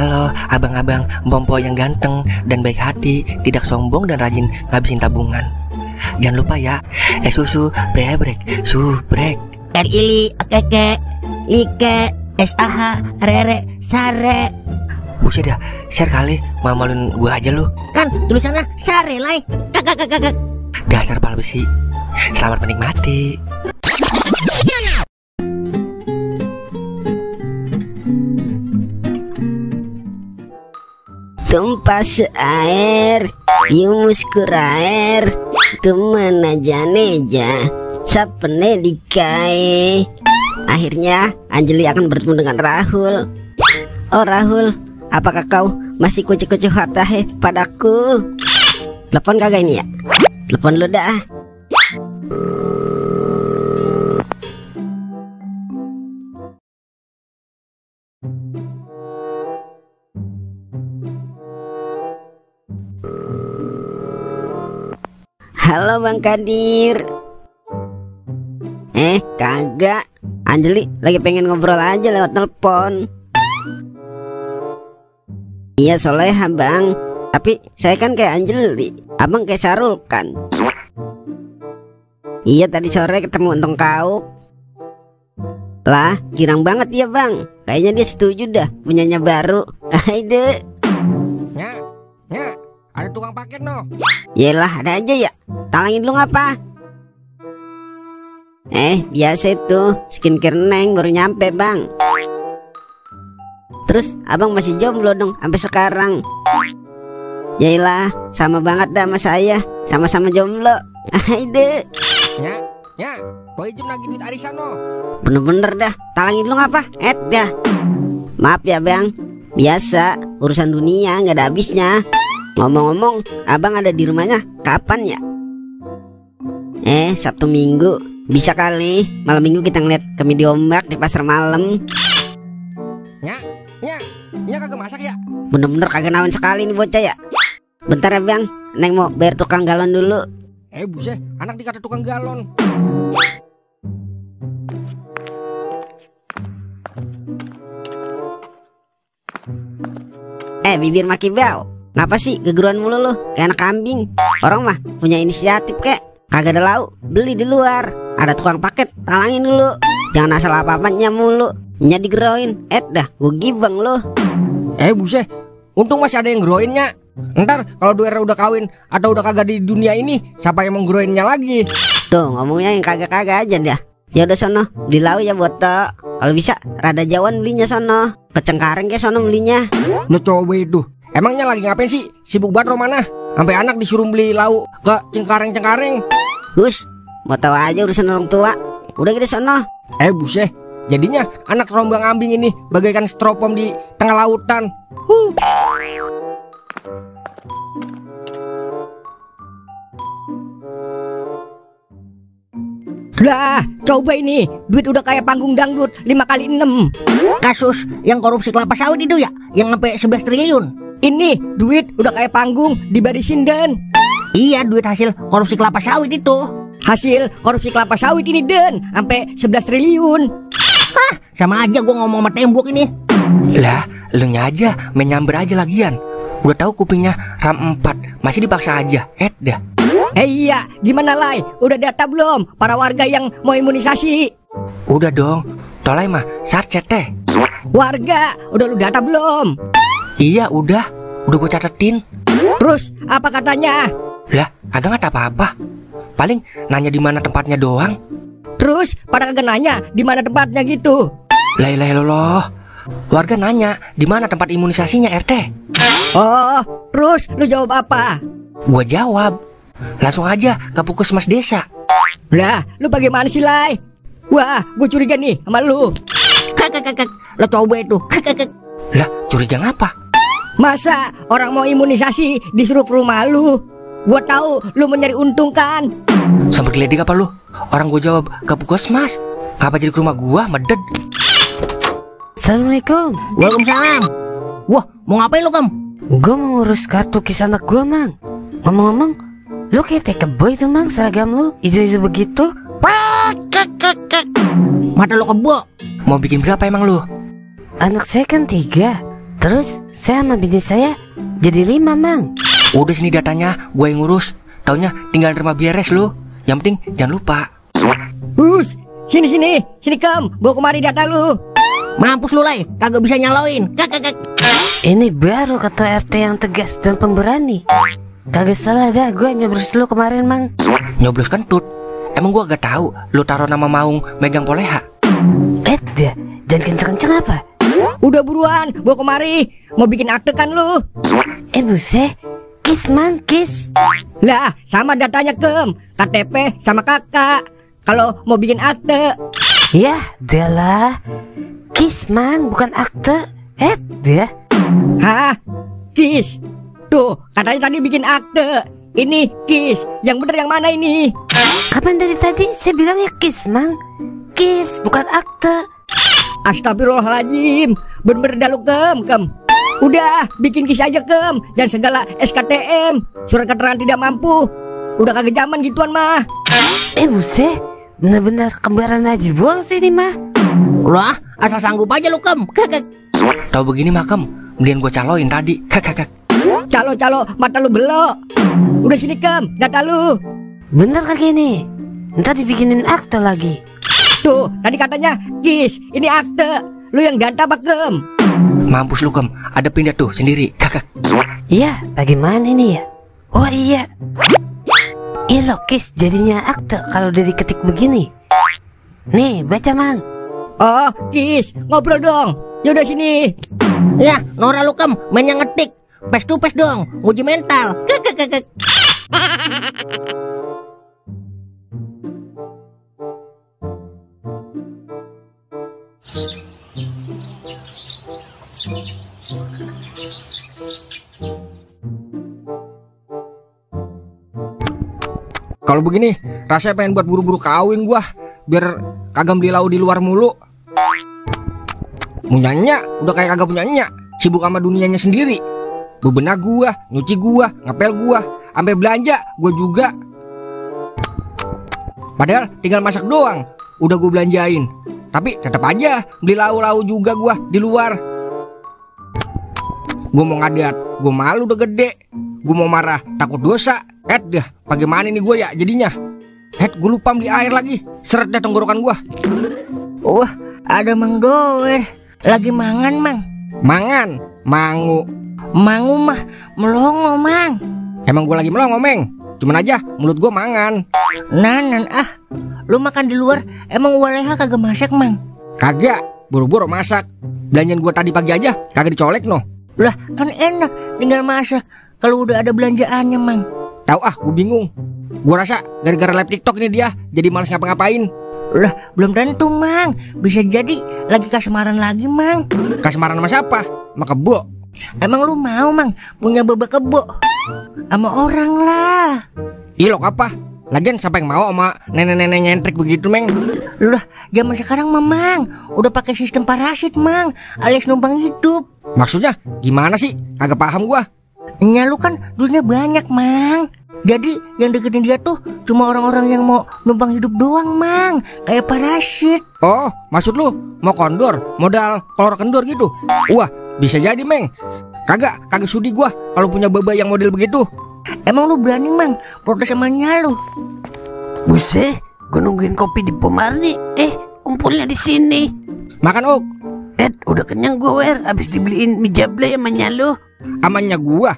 Halo abang-abang Mpompo yang ganteng dan baik hati, tidak sombong dan rajin ngabisin tabungan. Jangan lupa ya, susu brebrek, subrek. Ili, keke, like, SAH, rere, sare. Buset dah, share kali, malu-maluin gue aja lu. Kan tulisannya sare lai. Kakak. Dasar pala besi. Selamat menikmati. Tumpas air, yumus kurair, temana janeja, sapene dikai. Akhirnya Anjali akan bertemu dengan Rahul. Oh Rahul, apakah kau masih kucu-kucu hatahe padaku? Telepon kagak ini ya? Telepon lu dah. Halo Bang Kadir. Kagak. Anjali lagi pengen ngobrol aja lewat telepon. Iya soleha bang. Tapi saya kan kayak Anjali, abang kayak Sarul kan. Iya tadi sore ketemu Untung Kauk. Lah girang banget ya bang. Kayaknya dia setuju dah punyanya baru. Aide. Nya, ada tukang paket no. Yelah ada aja ya. Talangin lu ngapa? Biasa itu skincare Neng baru nyampe bang. Terus abang masih jomblo dong sampai sekarang. Yaelah sama banget dah sama saya. Sama-sama jomblo. Aide. Nya, kau ijem lagi duit arisan no. Bener-bener dah. Talangin lu ngapa? Dah. Maaf ya bang. Biasa urusan dunia nggak ada habisnya. Ngomong-ngomong abang ada di rumahnya kapan ya? Sabtu Minggu. Bisa kali malam minggu kita ngeliat komedi ombak di pasar malam. Nya kagak masak ya? Bener-bener kagak naon sekali nih bocah ya. Bentar ya bang, Neng mau bayar tukang galon dulu. Buset, anak dikata tukang galon. Bibir maki bau. Ngapa sih gegeruan mulu lu? Kayak anak kambing. Orang mah punya inisiatif kek. Kagak ada lauk, beli di luar. Ada tukang paket, talangin dulu. Jangan asal apa-apanya mulu. Nya digeroin, dah gue gibeng lu. Buset, untung masih ada yang geroinnya. Ntar kalau Duera udah kawin atau udah kagak di dunia ini, siapa yang mau geroinnya lagi? Tuh ngomongnya yang kagak-kagak aja dah. Ya udah sono, beli lauk ya boto. Kalau bisa rada jauhan belinya sono. Ke Cengkareng kayak sono belinya. Lu coba itu. Emangnya lagi ngapain sih? Sibuk banget Romana. Sampai anak disuruh beli lauk ke Cengkareng. Gus, mau tahu aja urusan orang tua. Udah gede sono. Buset, jadinya anak rombang ambing ini bagaikan stropom di tengah lautan. Lah, coba ini, duit udah kayak panggung dangdut 5x6. Kasus yang korupsi kelapa sawit itu ya, yang sampai 11 triliun. Ini duit udah kayak panggung dibarisin Den. Iya, duit hasil korupsi kelapa sawit itu. Hasil korupsi kelapa sawit ini Den, sampai 11 triliun. Hah, sama aja gua ngomong sama tembok ini. Lah, lu nya aja main nyamber aja lagian. Udah tahu kupingnya RAM 4, masih dipaksa aja. Dah. Iya, gimana Lai? Udah data belum para warga yang mau imunisasi? Udah dong, tolai mah sarcet teh. Warga, udah lu data belum? Iya udah gue catetin. Terus apa katanya? Lah, kagak ngata apa-apa. Paling nanya di mana tempatnya doang. Terus pada kagak nanya di mana tempatnya gitu. Lah loh. Warga nanya di mana tempat imunisasinya RT. Oh, terus lu jawab apa? Gua jawab, langsung aja ke puskesmas desa. Lah, lu bagaimana sih Lai? Wah, gue curiga nih sama lu. Kakak, lo coba itu. Lah, curiga ngapa? Masa orang mau imunisasi disuruh ke rumah lu? Gua tahu lu mau nyari untung kan? Sampai geledek apa lu? Orang gua jawab ke puskesmas. Ngapa jadi ke rumah gua, meded? Assalamualaikum. Waalaikumsalam. Wah, mau ngapain lu, Kam? Gua mau ngurus kartu kis anak gua, Mang. Ngomong-ngomong, lu kayak tekeboy tuh, Mang, seragam lu hijau-hijau begitu. Mata lu kebo. Mau bikin berapa emang lu? Anak saya kan 3. Terus saya sama bini saya jadi 5 mang. Udah sini datanya, gue yang ngurus. Taunya tinggal terima beres lu. Yang penting jangan lupa. Hus, sini Kem, bawa kemari data lu. Mampus lu Lai, kagak bisa nyaloin. Kak. Ini baru ketua RT yang tegas dan pemberani. Kagak salah dah gue nyoblos lu kemarin mang. Nyoblos kentut. Emang gue gak tahu lu taruh nama Maung megang poleha. Dia jangan kenceng-kenceng apa? Udah buruan, bawa kemari. Mau bikin akte kan lu? Buset, kis mang, kis. Lah, sama datanya Kem, KTP sama kakak. Kalau mau bikin akte. Yah, lah. Kis mang, bukan akte. Dia. Hah? Kis? Tuh, katanya tadi bikin akte. Ini kis, yang bener yang mana ini? Kapan dari tadi saya bilang ya kis mang. Kis, bukan akte. Astagfirullahaladzim, bener-bener dah lu Kem. Udah, bikin kis aja Kem. Dan segala SKTM, surat keterangan tidak mampu. Udah kagak zaman gituan mah. Buset, bener-bener kembaran Haji Bols ini mah. Wah, asal sanggup aja lu Kem. Kak. Tahu begini mah Kem, mendingan gue caloin tadi. Kak. Calo, mata lu belok. Udah sini Kem, data lu. Bener kagak nih? Ntar dibikinin akte lagi. Tuh, tadi katanya kis, ini akte. Lu yang data apa Kem? Mampus lu Kem, ada pindah tuh sendiri. Kak. Iya, bagaimana ini ya? Oh iya. Ih lo kis jadinya akte kalau udah diketik begini. Nih, baca mang. Oh, kis, ngobrol dong. Yaudah sini. Ya, Nora lu Kem, mainnya ngetik. Pes to pes dong, uji mental. Kak. Kalau begini, rasanya pengen buat buru-buru kawin gua, biar kagak beli lau di luar mulu. Punyanya udah kayak kagak punyanya, sibuk sama dunianya sendiri. Bebenah gua, nyuci gua, ngepel gua, sampai belanja gua juga. Padahal tinggal masak doang, udah gua belanjain. Tapi tetap aja beli lau-lau juga gua di luar. Gua mau ngadat, gua malu udah gede. Gua mau marah, takut dosa. Dah, bagaimana ini gua ya jadinya? Gua lupa beli air lagi. Seret dah tenggorokan gua. Wah, ada Mang Doer. Lagi mangan, Mang. Mangan, mangu. Mangu mah melongo, Mang. Emang gua lagi melongo, Meng. Cuman aja mulut gua mangan. Nanan lu makan di luar emang waleha kagak masak, Mang? Kagak, buru-buru masak. Belanjaan gua tadi pagi aja kagak dicolek no. Lah, kan enak tinggal masak kalau udah ada belanjaannya, Mang. Tahu gua bingung. Gua rasa gara-gara live TikTok ini dia jadi malas ngapa-ngapain. Lah, belum tentu, Mang. Bisa jadi lagi kasmaran lagi, Mang. Kasmaran sama siapa? Sama kebo. Emang lu mau, Mang, punya bebek kebo? Sama orang lah. Ilok apa? Lagian siapa yang mau sama nenek-nenek nyentrik begitu, Meng? Lah, zaman sekarang Mang udah pakai sistem parasit, Mang, alias numpang hidup. Maksudnya gimana sih? Kagak paham gua. Nya lu kan duitnya banyak, Mang. Jadi yang deketin dia tuh cuma orang-orang yang mau numpang hidup doang, Mang. Kayak parasit. Oh, maksud lu mau kondor, modal kolor kendor gitu? Wah, bisa jadi, Meng. Kagak sudi gua kalau punya baba yang model begitu. Emang lu berani, Mang, protes sama nya lu? Buset, gue nungguin kopi di Pomar nih. Kumpulnya di sini. Makan, Ok. Udah kenyang gue, Wer. Abis dibeliin mie jablay sama nya lu. Amannya gua.